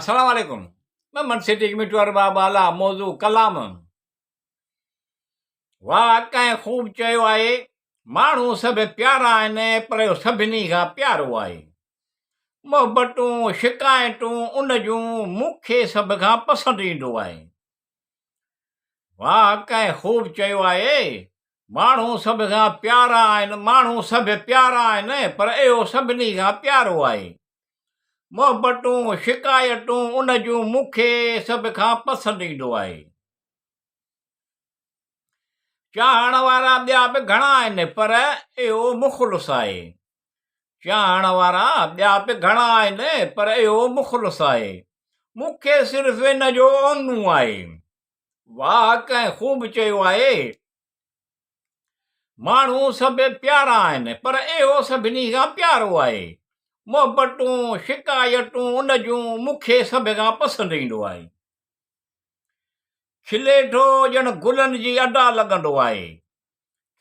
السلام عليڪم محمد صديق مٺو ارباب اعليٰ موضوع ڪلام واهه ڪنهن خوب چيو آهي ماڻهو سڀ پيارا آهن پر اهو سڀني کان پيارو آهي محبتون شڪايتون ان جون مون کي سڀ کان پسند ايندو آهي واهه ڪنهن خوب چيو آهي، ماڻهو سڀ کان پيارا آهن، ماڻهو سڀ پيارا آهن پر اهو سڀني کان پيارو آهي. محبتون، شڪايتون ان جون مون کي سڀ کان پسند ايندو آهي. چاهڻ وارا ٻيا به گهڻا آهن پر اهو مخلص آهي. چاهڻ وارا ٻيا به گهڻا آهن پر اهو مخلص آهي. مون کي صرف ان جو اونو آهي. واهه ڪنهن خوب چيو آهي. ماڻهو سڀ پيارا آهن پر اهو سڀني کان پيارو آهي. محبتون، شڪايتون ان جون مون کي سڀ کان پسند ايندو آهي. کلي ٿو ڄڻ گلن جي ادا لڳندو آهي.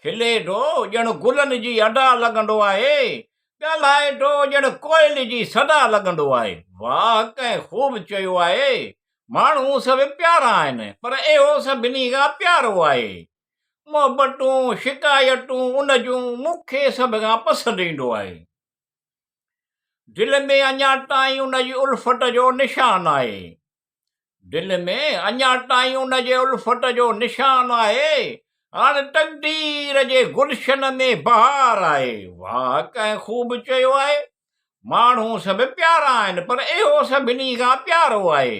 کلي ٿو ڄڻ گلن جي ادا لڳندو آهي، ڳالهائي ٿو ڄڻ ڪوئل جي صدا لڳندو آهي. واهه ڪنهن خوب چيو آهي، ماڻهو سڀ پيارا آهن پر اهو سڀني کان پيارو آهي. محبتون، شڪايتون ان جون مون کي سڀ کان پسند ايندو آهي. دل ۾ اڃا تائين ان جي الفت جو نشان آهي. دل ۾ اڃا تائين ان جي الفت جو نشان آهي، هاڻ تقدير جي گلشن ۾ بهار آهي. واهه ڪنهن خوب چيو آهي، ماڻهو سڀ پيارا آهن پر اهو سڀني کان پيارو آهي.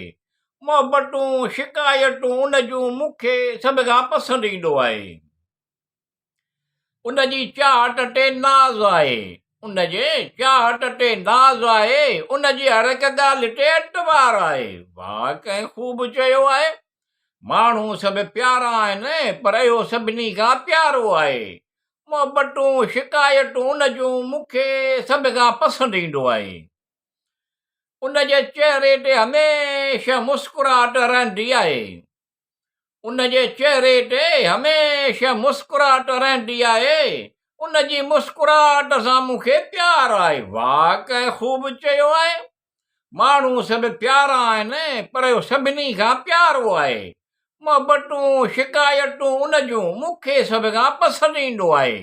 محبتون، شڪايتون ان جون مون کي سڀ کان پسند ايندو آهي. ان جي چاهت تي ناز آهي. ان جي چاهت تي ناز آهي، ان جي هر هڪ ڳالهه تي اعتبار آهي. واهه ڪنهن خوب چيو آهي. ماڻهو سڀ پيارا آهن پر اهو سڀني کان پيارو آهي. محبتون، شڪايتون ان جون مون کي سڀ کان پسند ايندو آهي. ان جي چهري تي هميشه مسڪراهٽ رهندي آهي. ان جي چهري تي هميشه مسڪراهٽ رهندي آهي، ان جي مسڪراهٽ سان مون کي پيار آهي. واهه ڪنهن خوب چيو آهي. ماڻهو سڀ پيارا آهن پر اهو سڀني کان پيارو آهي. محبتون، شڪايتون ان جون مون کي سڀ کان پسند ايندو آهي.